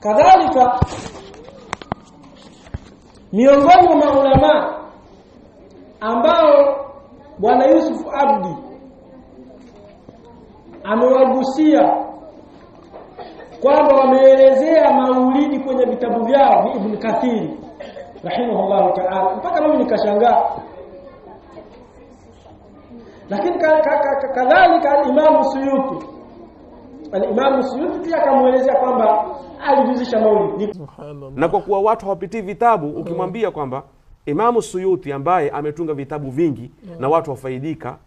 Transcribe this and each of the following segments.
Kadhalika miongoni mwa maulama ambao Bwana Yusuf Abdi amewagusia kwamba wameelezea maulidi kwenye vitabu vyao ni Ibn Kathir rahimahullahu ta'ala, mpaka mimi nikashangaa. Lakini kadhalika al-Imam Suyuti, al-Imam Suyuti pia akamuelezea kwamba alijuzisha maulidi. Na kwa kuwa watu hawapitii vitabu, ukimwambia kwamba Imam Suyuti ambaye ametunga vitabu vingi na watu wafaidika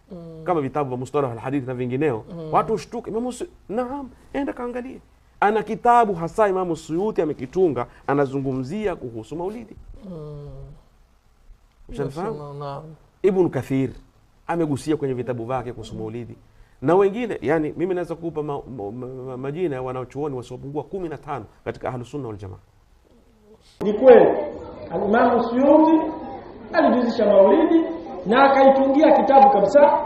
kama vitabu vya Mustalah al-Hadith na vingineo, watu ushtuke. Imam Suyuti, naam, enda kaangalie, ana kitabu hasa Imam Suyuti amekitunga, anazungumzia kuhusu maulidi. Ushafahamu? Ibn Kathir amegusia kwenye vitabu vyake kuhusu maulidi na wengine. Yani mimi naweza kukupa majina ya wanachuoni wasiopungua 15 katika Ahlus Sunna wal Jamaa. Ni kweli Al-Imam Suyuti alijuzisha maulidi na akaitungia kitabu kabisa,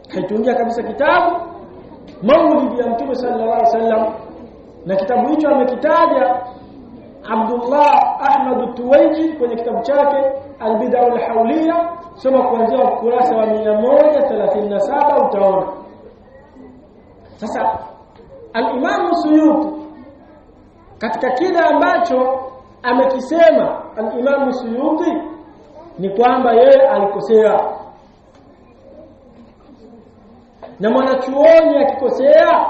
akaitungia kabisa kitabu maulidi ya Mtume sallallahu alaihi wasallam, na kitabu hicho amekitaja Abdullah Ahmad Tuwaiji kwenye kitabu chake Al-Bid'a al-Hawliya, soma kuanzia ukurasa wa 137 utaona. Sasa Al-Imam Suyuti katika kile ambacho amekisema Al-Imam Suyuti ni kwamba yeye alikosea, na mwanachuoni akikosea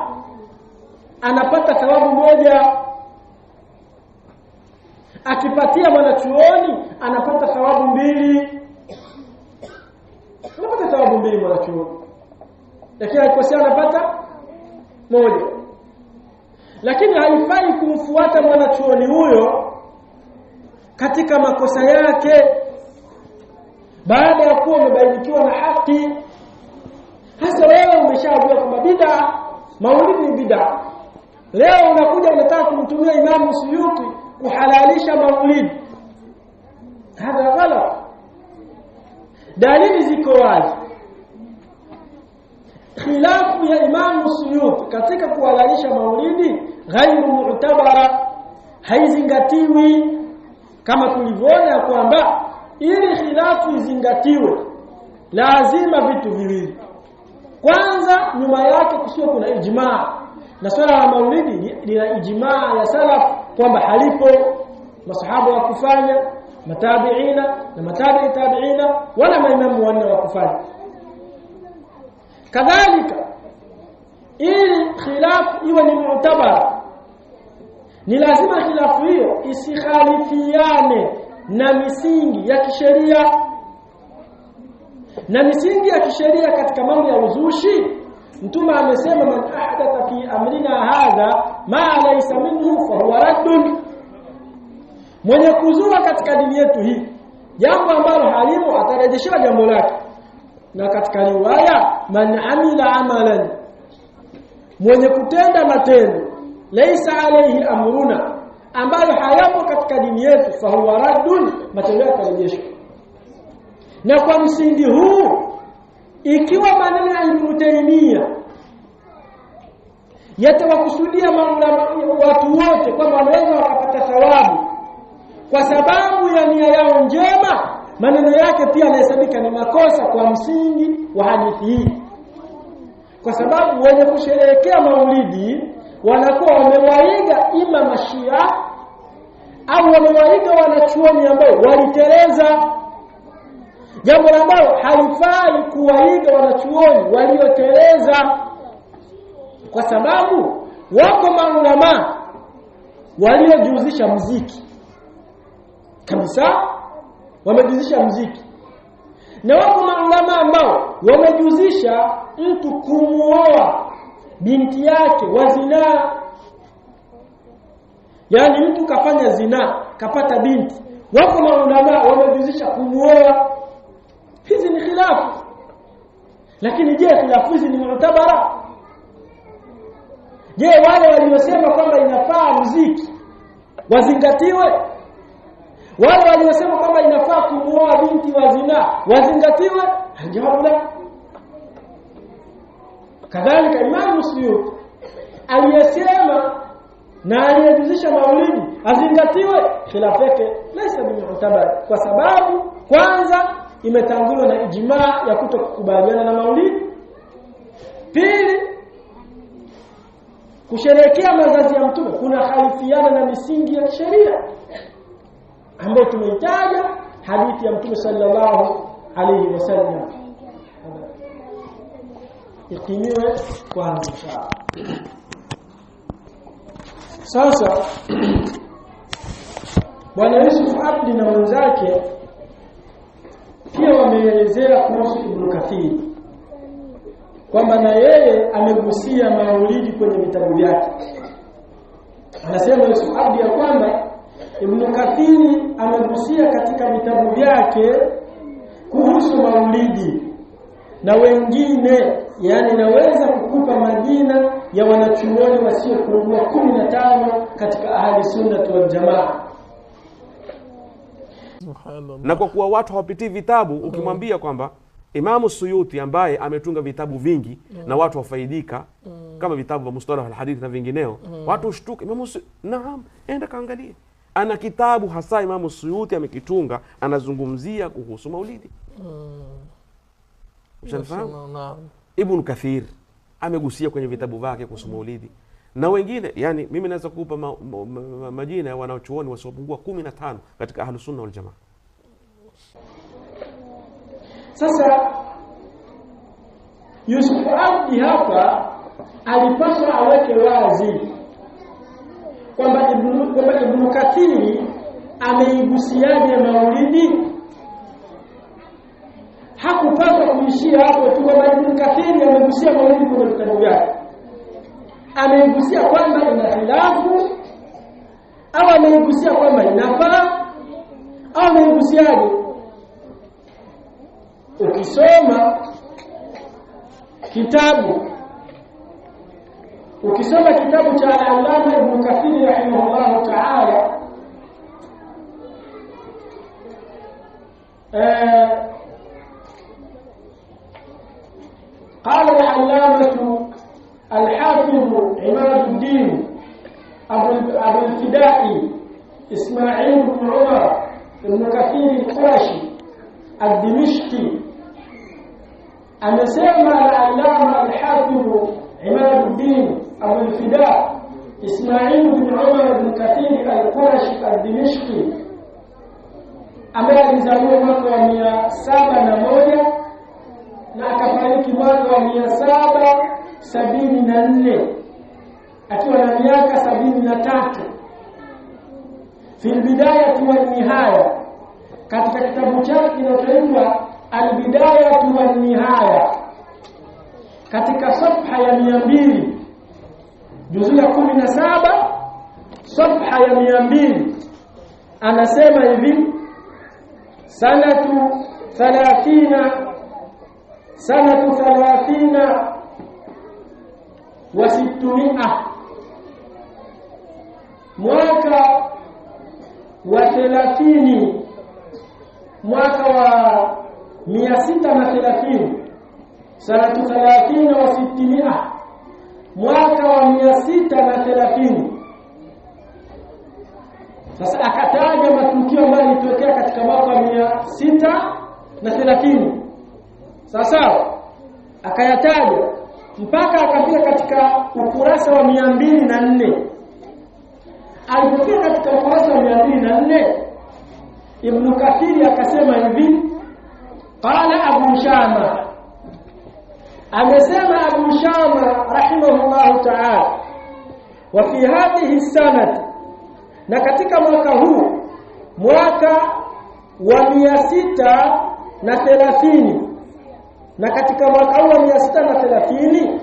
anapata thawabu moja, akipatia mwanachuoni anapata thawabu mbili, anapata thawabu mbili mwanachuoni, lakini akikosea anapata moja. Lakini haifai kumfuata mwanachuoni huyo katika makosa yake baada ya kuwa umebainikiwa na haki. Hasa wewe umeshajua kwamba bid'a, maulidi ni bid'a, leo unakuja unataka kumtumia Imam Suyuti kuhalalisha maulidi. Hadha ghalat. Dalili ziko wazi. Khilafu ya Imam Suyuti katika kuhalalisha maulidi ghairu mu'tabara, haizingatiwi, kama tulivyoona kwamba ili khilafu izingatiwe lazima vitu viwili. Kwanza, nyuma yake kusiwe kuna ijmaa, na swala la maulidi lina ijmaa ya salaf kwamba halipo, masahaba wa kufanya, matabiina na matabi'i tabiina, wala maimamu wanne wa kufanya. Kadhalika ili khilafu iwe ni mu'tabara, ni lazima khilafu hiyo isikhalifiane na misingi ya kisheria. Na misingi ya kisheria katika mambo ya uzushi, Mtume amesema man ahdatha fi amrina hadha ma laysa minhu fa huwa raddun, mwenye kuzua katika dini yetu hii jambo ambalo halimo atarejeshewa jambo lake. Na katika riwaya man amila amalan, mwenye kutenda matendo laysa alayhi amruna, ambayo hayapo katika dini yetu, fa huwa raddun, matendo yake yatarejeshwa. Na kwa msingi huu, ikiwa maneno ya Ibn Taymiyyah yatawakusudia watu wote kwamba wanaweza wakapata thawabu kwa sababu ya nia yao njema, maneno yake pia yanahesabika ni makosa kwa msingi wa hadithi hii, kwa sababu wenye kusherehekea maulidi wanakuwa wamewaiga ima mashia au wamewaiga wanachuoni ambao waliteleza, jambo ambalo halifai kuwaiga wanachuoni walioteleza, kwa sababu wako maulama waliojihusisha muziki kabisa, wamejihusisha muziki, na wako maulama ambao wamejihusisha mtu kumuoa binti yake wa zinaa. Yani mtu kafanya zinaa kapata binti, wako maulama wamejihusisha kumuoa. Hizi ni khilafu. Lakini je, khilafu hizi ni mu'tabara? Je, wale waliosema kwamba inafaa muziki wazingatiwe? Wale waliosema kwamba inafaa kumuoa binti wa zinaa wazingatiwe? Jawabu la. Kadhalika Imam Suyuti aliyesema Na aliyejuzisha maulidi azingatiwe? Khilafu yake laysa bimu'tabar, kwa sababu kwanza imetanguliwa na ijmaa ya kutokukubaliana na maulidi. Pili, kusherehekea mazazi ya mtume kuna khalifiana na misingi ya sheria ambayo tumeitaja hadithi ya mtume sallallahu alayhi wasallam. Ikimiwe kwanza inshallah. Sasa Bwana Yusuf Abdi na wenzake pia wameelezea kuhusu Ibn Kathir kwamba na yeye amegusia maulidi kwenye vitabu vyake. Anasema Yusuf Abdi ya kwamba Ibn Kathir amegusia katika vitabu vyake kuhusu maulidi na wengine, yani naweza kukupa majina ya wanachuoni wasiopungua 15 katika ahli sunna wal jamaa. Na kwa kuwa watu hawapitii vitabu, ukimwambia kwamba Imamu Suyuti ambaye ametunga vitabu vingi na watu wafaidika kama vitabu vya mustalah al-hadith na vingineo, watu hushtuka. Imamu Suyuti, naam, enda kaangalie, ana kitabu hasa Imamu Suyuti amekitunga, anazungumzia kuhusu maulidi. Ushanifahamu? Ibn Kathir amegusia kwenye vitabu vyake kuhusu maulidi na wengine. Yani mimi naweza kukupa majina ya wanachuoni wasiopungua 15 katika ahlu sunna wal jamaa. Sasa Yusuf Abdi hapa alipaswa aweke wazi kwamba Ibn Kathir ameigusiaje maulidi. Hakupaswa kuishia hapo tu kwamba Ibn Kathir amegusia maulidi kwenye vitabu vyake. Ameigusia kwamba ina khilafu, au ameigusia kwamba inafaa, au ameigusiaje? Ukisoma kitabu cha Al-Allama Ibn Kathir rahimahullah ta'ala, قال العلامة الحافظ عماد الدين أبو الفدائي إسماعيل بن عمر بن كثير القرشي الدمشقي، أمسيما العلامة الحافظ عماد الدين أبو الفداء إسماعيل بن عمر بن كثير القرشي الدمشقي ambaye alizaliwa mwaka wa 701 na akafariki mwaka wa 774 akiwa na miaka 73. Fil bidayati wan nihaya, katika kitabu chake kinachoitwa Al Bidayatu wan Nihaya, katika safha ya 200 juzuu ya 17 safha ya 200 anasema hivi: sanatu 30 wa 600, mwaka wa 30, mwaka wa 630, sanatu 30 wa 600, mwaka wa 630. Sasa akataja matukio ambayo yalitokea katika mwaka wa 630. Sasa akayataja mpaka akafika katika ukurasa wa 204. Alipofika katika ukurasa wa 204, Ibn Kathir akasema hivi: qala Abu Shama, amesema Abu Shama rahimahullahu ta'ala, wa fi hadhihi sanati, na katika mwaka huu, mwaka wa 630, na katika mwaka huu wa 630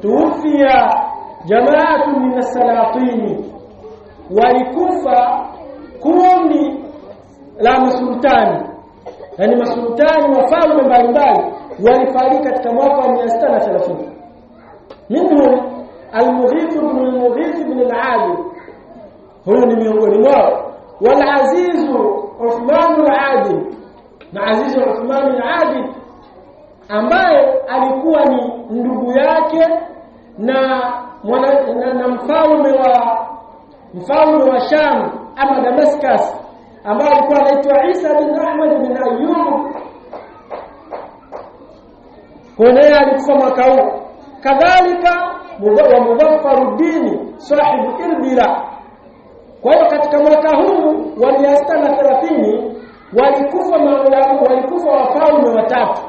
tuufia jamaatu min as-salatini, walikufa kundi la masultani, yani masultani wafalme mbalimbali walifariki katika mwaka wa 630. Minhum al-Mughith ibn al-Mughith ibn al-Adil, huyu ni miongoni mwao, wal Aziz Uthman al-Adil, na Aziz Uthman al-Adil ambaye alikuwa ni ndugu yake na mfalme wa mfalme wa Sham ama Damascus, ambaye alikuwa anaitwa Isa bin Ahmad bin Ayyub. Kwa hiyo alikufa mwaka huu. Kadhalika wa Mudhaffaruddin sahibu Irbila. Kwa hiyo katika mwaka huu wa 630 walikufa maulamu, walikufa wafalme watatu.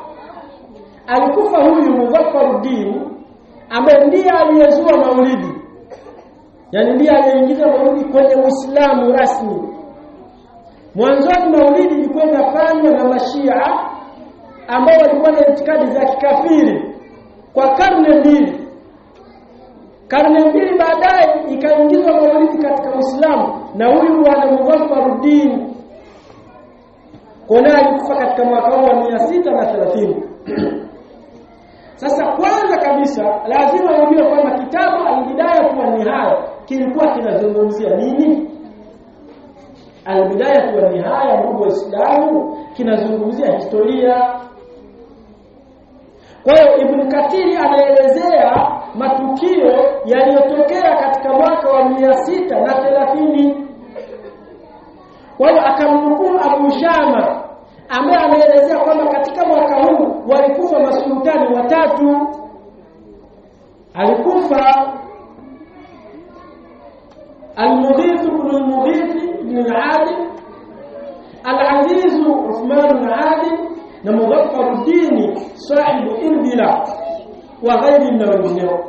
Alikufa huyu Mudhaffaruddin ambaye ndiye aliyezua maulidi, yani ndiye aliyeingiza maulidi kwenye Uislamu rasmi. Mwanzoni maulidi ilikuwa inafanywa na Mashia ambao walikuwa na itikadi za kikafiri kwa karne mbili. Karne mbili baadaye ikaingizwa maulidi katika Uislamu na huyu bwana Mudhaffaruddin kona alikufa katika mwaka wa 630. Sasa kwanza kabisa lazima ujue kwamba kitabu Al-Bidayah wa Nihaya kilikuwa kinazungumzia nini. Al-Bidayah wa Nihaya, ndugu Waislamu, kinazungumzia historia. Kwa hiyo Ibn Kathiri anaelezea matukio yaliyotokea katika mwaka wa 630. Kwa hiyo akamnukuu Abu Shama ambaye anaelezea kwamba katika mwaka huu walikufa masultani watatu. Alikufa Al-Mughith ibn al-Mughith ibn al-Adil, Al-Aziz Uthman ibn Adil na Mudhaffaruddin sahibu Irbila wa ghairi na wengineo.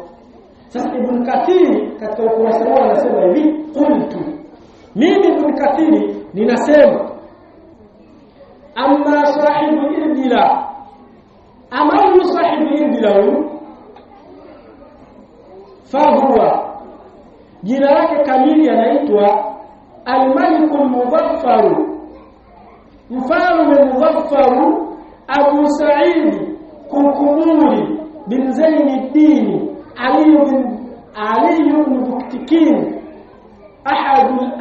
Sasa Ibn Kathiri katika ukurasa wao anasema hivi: qultu, mimi Ibn Kathiri ninasema, amma sahibu Irbila, ama huyu sahibu Irbila huyu, fahuwa, jina lake kamili anaitwa Al-Malik al-Mudhaffaru, mfalme Mudhaffaru Abu Sa'id Kukumuri bin Zainuddin Ali ibn Buktikin ahadul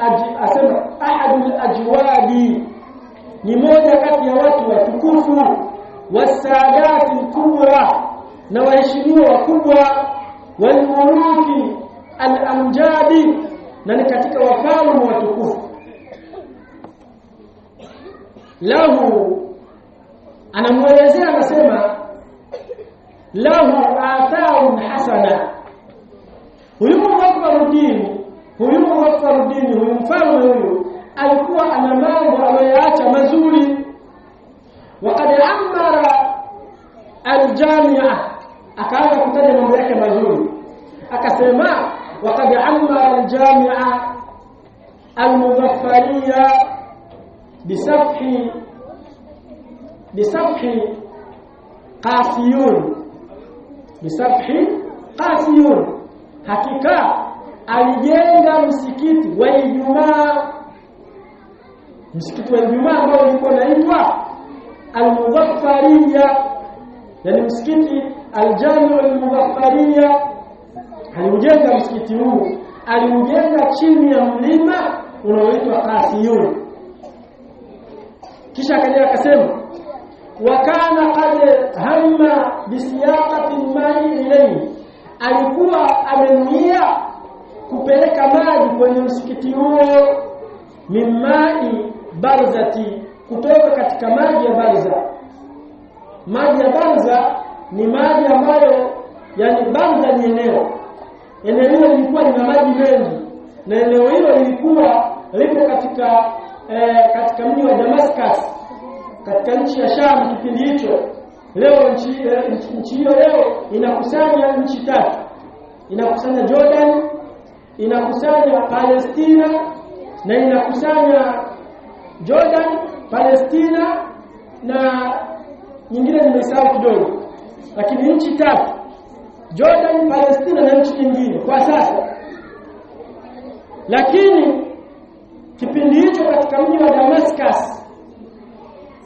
ajwadi, ni moja kati ya watu watukufu, wasaadati kubwa, na waheshimiwa wakubwa, walmuluki al-amjadi, na ni katika wafalme watukufu. Lahu, anamuelezea anasema, lahu atharun hasana. Huyu Mudhaffaruddin, huyu mfalme huyu alikuwa ana mambo aliyoacha mazuri. Waqad amara aljamia, akaanza kutaja mambo yake mazuri, akasema waqad amara aljamia almudhaffariya bisafhi qasiyun, bisafhi qasiyun, hakika alijenga msikiti wa Ijumaa, msikiti wa Ijumaa ambao ulikuwa unaitwa Al-Mudhaffariya, yani msikiti Al-Jami' Al-Mudhaffariya. Aliujenga msikiti huu, aliujenga chini ya mlima unaoitwa Qasiyun. Kisha akaja akasema wakana qad hamma bisiyaqati al-ma'i ilayhi, alikuwa amenia kupeleka maji kwenye msikiti huo, mimai barzati, kutoka katika maji ya barza. Maji ya barza ni maji ambayo, yani barza ni eneo, eneo hilo lilikuwa lina maji mengi, na eneo hilo lilikuwa lipo katika katika mji wa Damascus, katika nchi ya Sham kipindi hicho. Leo nchi hiyo leo inakusanya nchi tatu, inakusanya Jordan, inakusanya Palestina na inakusanya Jordan, Palestina na nyingine nimesahau kidogo, lakini nchi tatu, Jordan, Palestina na nchi nyingine kwa sasa. Lakini kipindi hicho katika mji wa Damascus,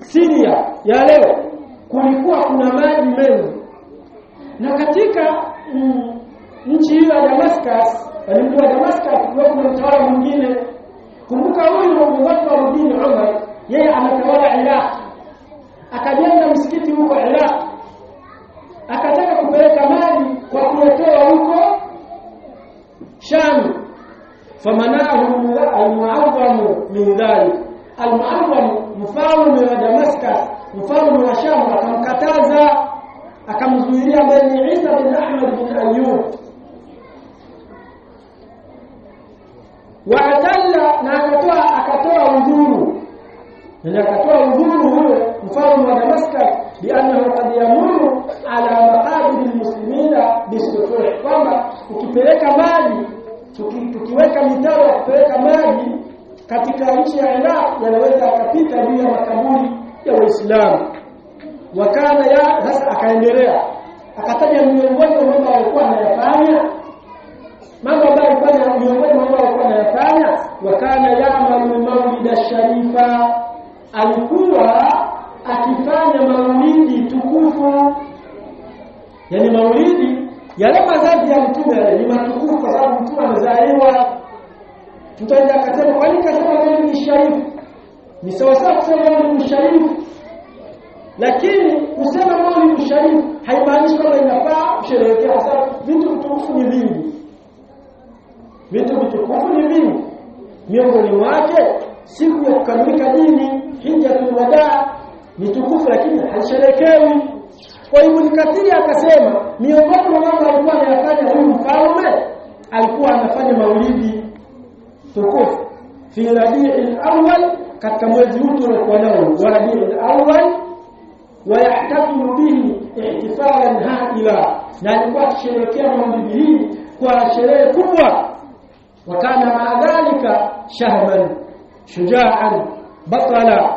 Syria ya leo, kulikuwa kuna maji mengi. Na katika nchi hiyo ya Damascus, yani mji wa Damascus, kulikuwa kuna mtawala mwingine. Kumbuka huyu Mudhaffaruddin Umar, yeye anatawala Iraq. Akajenga msikiti huko Iraq, akataka kupeleka maji kwa kuyatoa huko Sham. Famanahu al-mu'awwam min dhalik, al-mu'awwam mfalme wa Damascus, mfalme wa Sham, akamkataza akamzuilia bani Isa bin Ahmad bin Ayyub. Waatalla, na akatoa udhuru, na akatoa udhuru huyo mfalme wa Damascus biannahu qad yamuru ala maqabir almuslimina bisufuh, kwamba ukipeleka maji, tukiweka mitaro ya kupeleka maji katika nchi ya Iraq yanaweza akapita juu ya makaburi ya Waislamu. Wakana ya sasa, akaendelea akataja miongoni mwa mambo alikuwa anayafanya, mambo ambayo alikuwa miongoni mwa mambo alikuwa anayafanya, wakana ya'malu maulida sharifa, alikuwa akifanya maulidi tukufu. Yani maulidi yale mazazi ya mtume yale ni matukufu kwa sababu mtume amezaliwa. Mtu akasema kwa nini kasema maulidi ni sharifu? Ni sawa sawa kusema maulidi sharifu, lakini kusema maulidi sharifu haimaanishi kwamba inafaa kusherehekea, kwa sababu vitu vitukufu ni vingi. Vitu vitukufu ni vingi, miongoni mwake siku ya kukamilika dini, hijjatul wadaa, ni tukufu lakini haisherekewi. Kwa hivyo Ibn Kathir akasema miongoni mwa mambo alikuwa anayafanya huyu mfalme, alikuwa anafanya maulidi tukufu fi Rabiul Awwal, katika mwezi huu tuliokuwa nao wa Rabiul Awwal, wayahtafilu bihi ihtifalan haila, na alikuwa akisherehekea maulidi hii kwa sherehe kubwa. Wakana maa dhalika shahman shujaan batala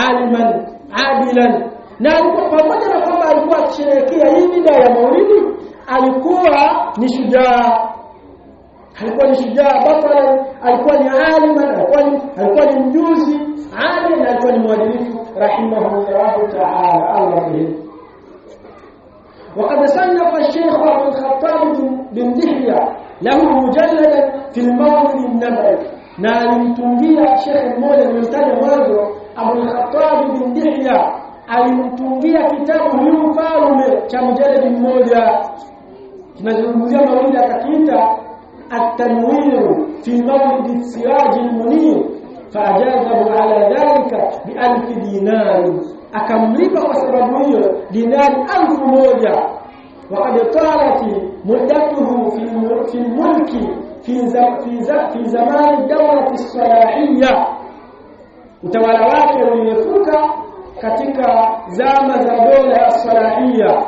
aliman adilan, na alikuwa pamoja na kwamba alikuwa akisherehekea hii bida ya maulidi, alikuwa ni shujaa, alikuwa ni shujaa batala, alikuwa ni aliman, alikuwa ni mjuzi alim, na alikuwa ni mwadilifu rahimahullahu ta'ala, Allah bihi. وقد صنف الشيخ أبو الخطاب بن دحية له مجلدا في المولد النبوي، na alimtungia shekhe mmoja nimemtaja mwanzo, Abu al-Khattab bin Dihya, alimtungia kitabu huyu mfalme cha mjaladi mmoja kinazungumzia maulidi, akakiita at-tanwir fi mawlid siraj al-munir, faajazahu ala dhalika bi 1000 dinar, akamlipa kwa sababu hiyo dinari 1000. Waqad talat muddatuhu fi mulki fi zamani dawla as-salahiyya, utawala wake ulirefuka katika zama za dola ya salahiyya.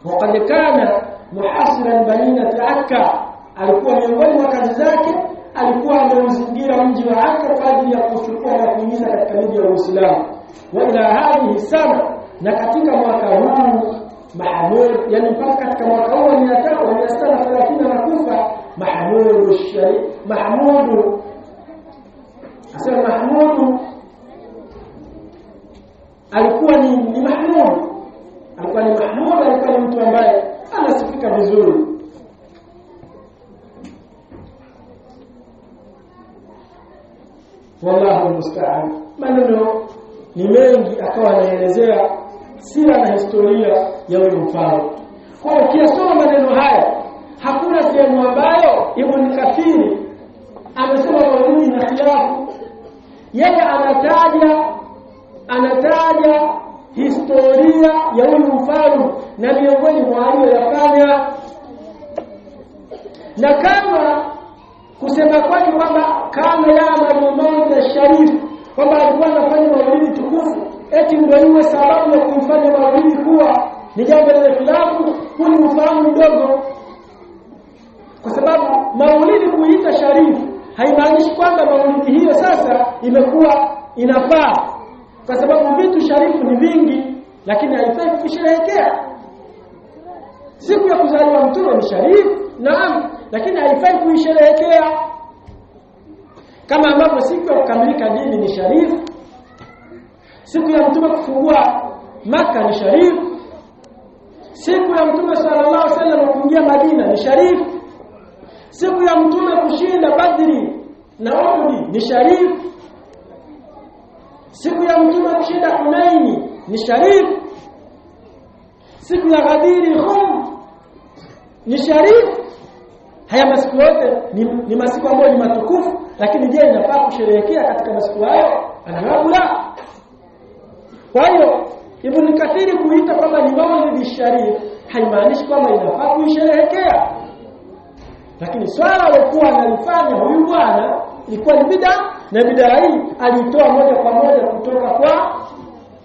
Waqad kana muhasiran balinat Akka, alikuwa miongoni mwa kazi zake alikuwa ameuzingira mji wa Akka kwa ajili ya kuchukua na kuingiza katika miji ya Uislamu. Wa ila hadhihi sana, na katika mwaka huu Mahmud, yani mpaka katika mwaka huu 530 na kufa Mahmud asema Mahmud alikuwa ni Mahmud, alikuwa ni Mahmud, alikuwa ni mtu ambaye anasifika vizuri. Wallahu musta'an. Maneno ni mengi akawa anaelezea sira na historia ya huyu mfalme. Kwa hiyo ukiyasoma maneno haya, hakuna sehemu ambayo Ibn Kathir amesema maulidi na khilafu. Yeye anataja historia ya huyu mfalme na miongoni mwa aliyoyafanya, na kama kusema kwake kwamba kama ya maulidi sharif, kwamba alikuwa anafanya maulidi tukufu, eti ndio iwe sababu ya kumfanya maulidi kuwa ni jambo la khilafu, huu ni ufahamu mdogo. Kwa sababu maulidi kuita sharifu haimaanishi kwamba maulidi hiyo sasa imekuwa inafaa, kwa sababu vitu sharifu ni vingi, lakini haifai kusherehekea. Siku ya kuzaliwa mtume ni sharifu, naam, lakini haifai kuisherehekea, kama ambavyo siku ya kukamilika dini ni sharifu, siku ya mtume kufungua Maka ni sharifu, siku ya mtume sallallahu alaihi wasallam kuingia Madina ni sharifu, siku ya mtume kushinda Badri na Uhud ni sharifu, siku ya mtume kushinda Hunaini ni sharifu, siku ya Ghadiri Khum ni sharifu. Haya masiku yote ni masiku ambayo ni matukufu, lakini je, inafaa kusherehekea katika masiku hayo? Aljawabu la. Kwa hiyo Ibn Kathiri kuita kwamba ni Maulidi Sharif haimaanishi kwamba inafaa kuisherehekea. Lakini swala alilokuwa analifanya huyu bwana ilikuwa ni bid'a, na bid'a hii alitoa moja kwa moja kutoka kwa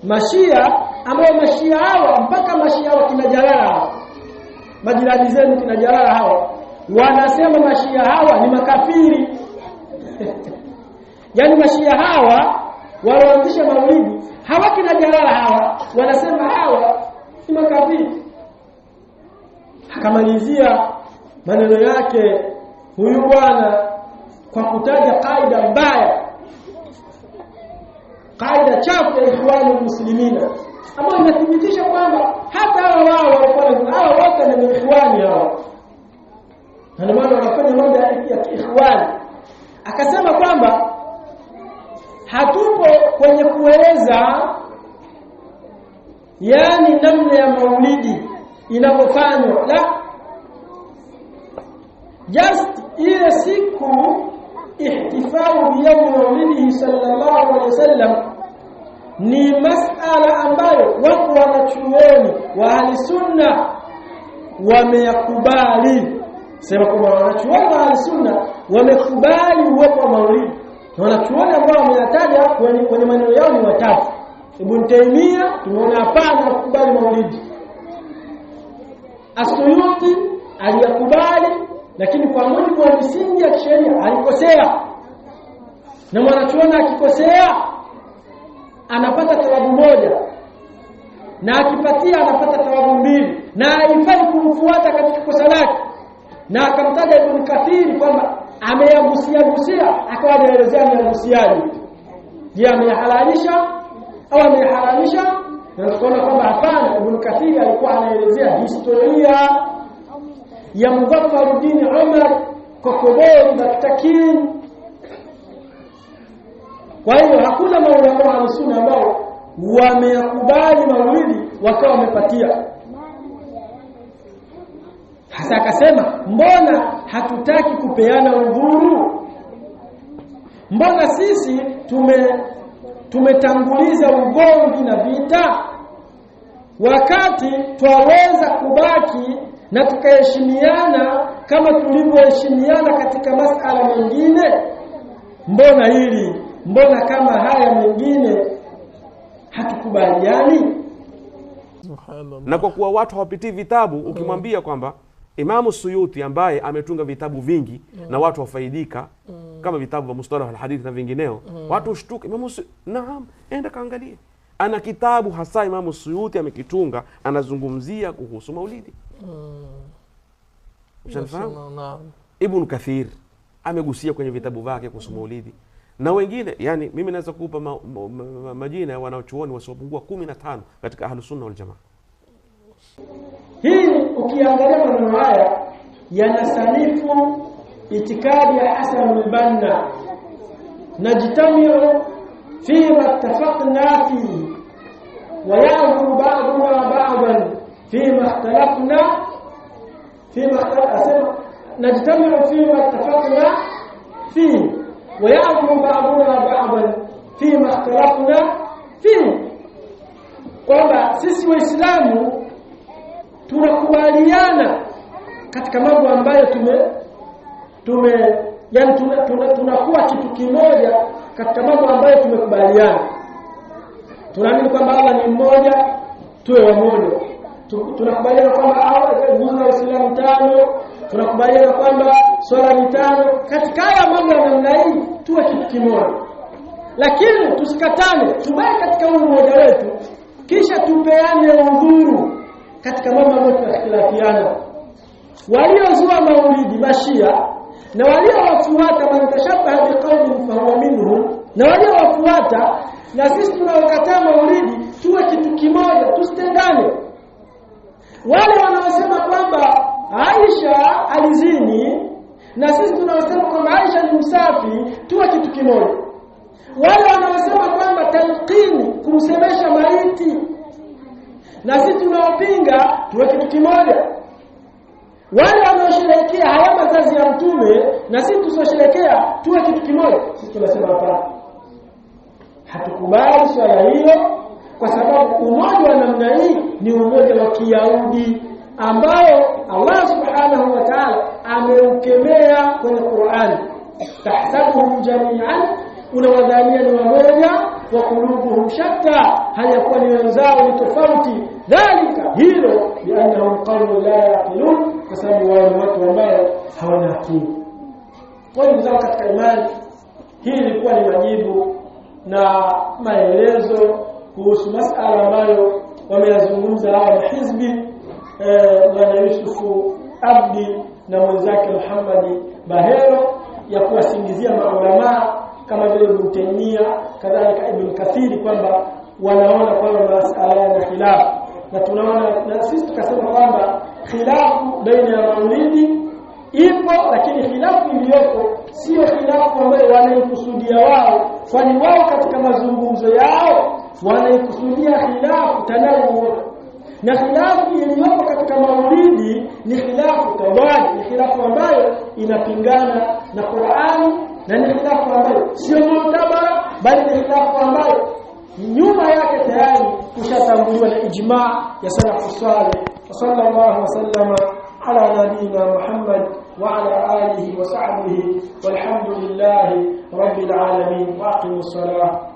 Mashia, ambao Mashia hawa mpaka Mashia hawa kina Jalala, majirani zenu kina Jalala hawa wanasema Mashia hawa ni makafiri. Yaani Mashia hawa walioanzisha maulidi hawa kina Jalala hawa wanasema hawa ni makafiri. Akamalizia maneno yake huyu bwana kwa kutaja kaida mbaya, kaida chafu ya Ikhwanul Muslimina, ambayo inathibitisha kwamba hata hawa wao walikuwa hawa wote ni ikhwani hawa, na ndio maana wanafanya mambo ya ikhwani. Akasema kwamba hatupo kwenye kueleza yani namna ya maulidi inavyofanywa, la, just ile siku ihtifau biyawm maulidihi sallallahu alaihi wasallam ni masala ambayo wako wanachuoni wa ahli sunna wameyakubali. Sema kwamba wanachuoni wa ahli sunna wamekubali uwepo wa maulidi, na wanachuoni ambao wameyataja kwenye maneno yao ni watatu. Ibn Taymiyyah tumeona hapana kukubali maulidi, As-Suyuti aliyakubali lakini kwa mujibu wa misingi ya kisheria alikosea, na mwanachuoni akikosea anapata thawabu moja, na akipatia anapata thawabu mbili, na haifai kumfuata katika kosa lake. Na akamtaja Ibn Kathiri kwamba ameyagusia gusia, akawa anaelezea ameyagusiaje, je, ameyahalalisha au ameyaharamisha? Na tukaona kwamba hapana, Ibn Kathiri alikuwa anaelezea historia ya Mudhaffaruddin Umar Kokobori Baktakin. Kwa hiyo hakuna maulama wa sunna ambao wameyakubali maulidi wakawa wamepatia. Hasa akasema mbona hatutaki kupeana udhuru? Mbona sisi tumetanguliza ugomvi na vita, wakati twaweza kubaki na tukaheshimiana kama tulivyoheshimiana katika masala mengine? Mbona hili, mbona kama haya mengine hatukubaliani? Na kwa kuwa watu hawapitii vitabu, ukimwambia kwamba Imamu Suyuti ambaye ametunga vitabu vingi na watu wafaidika kama vitabu vya Mustalah al-Hadith na vingineo, watu hushtuka. Imamu Suyuti, naam, enda kaangalie, ana kitabu hasa Imamu Suyuti amekitunga, anazungumzia kuhusu maulidi. Ushanifahamu? Ibn Kathir amegusia kwenye vitabu vyake kuhusu maulidi na wengine. Yani mimi naweza kukupa majina ya wanachuoni wasiopungua 15 katika Ahlus Sunna wal Jamaa. Hii ukiangalia maneno haya yanasanifu itikadi ya Hasan al-Banna, najtamiu fima ittafaqna fihi wa ya'muru ba'duna ba'dan fima ikhtalafna fima asema najtamiu fima ittafaqna fihi wa ya'muru ba'duna ba'dan fima ikhtalafna fihi, kwamba sisi Waislamu tunakubaliana katika mambo ambayo tunakuwa kitu kimoja katika mambo ambayo tumekubaliana. Tunaamini kwamba Allah ni mmoja, tuwe wamoja. Tunakubaliana kwamba nguzo za Uislamu 5, tunakubaliana kwamba swala ni 5. Katika haya mambo ya namna hii tuwe kitu kimoja, lakini tusikatane, tubaki katika umoja wetu, kisha tupeane udhuru katika mambo ambayo tunakhtilafiana. Waliozua maulidi Mashia na waliowafuata, man tashabbaha biqaumin fahuwa minhum, na waliowafuata na sisi tunaokataa maulidi tuwe kitu kimoja, tusitengane. Wale wanaosema kwamba Aisha alizini na sisi tunaosema kwamba Aisha ni msafi, tuwe kitu kimoja. Wale wanaosema kwamba talqini, kumsemesha maiti, na sisi tunaopinga, tuwe kitu kimoja. Wale wanaosherehekea haya mazazi ya mtume na sisi tusosherehekea tuwe kitu kimoja? Sisi tunasema hapana, hatukubali swala hilo, kwa sababu umoja wa namna hii ni umoja wa Kiyahudi ambao Allah subhanahu wa ta'ala ameukemea kwenye Qur'an. Tahsabuhum jami'an, unawadhania ni wamoja, wa qulubuhum shatta, hayakuwa ni wenzao ni tofauti. Dhalika, hilo, biannahum qaumun la yaqilun, kwa sababu wao ni watu ambao hawana akili. Kwa hiyo ndugu katika imani, hii ilikuwa ni majibu na maelezo kuhusu masala ambayo wameyazungumza hawa mahizbi, Bwana Yusufu Abdi na mwenzake Muhammad Bahero, ya kuwasingizia maulamaa kama vile Ibn Taymiyyah kadhalika Ibn Kathiri kwamba wanaona kwamba masala yana khilafu, na tunaona na sisi tukasema kwamba khilafu baina ya maulidi ipo, lakini khilafu iliyopo sio khilafu ambayo wanaikusudia wao, kwani wao katika mazungumzo yao wanaikusudia khilafu tanawu, na khilafu iliyopo katika maulidi ni khilafu tawali, ni khilafu ambayo inapingana na Qur'ani, na ni khilafu ambayo sio mu'tabara, bali ni khilafu ambayo nyuma yake tayari kushatambuliwa na ijma ya salafu salih. Sallallahu wasallama ala nabina Muhammad wa ala alihi wa sahbihi, walhamdulillahi rabbil alamin, wa aqimus salah.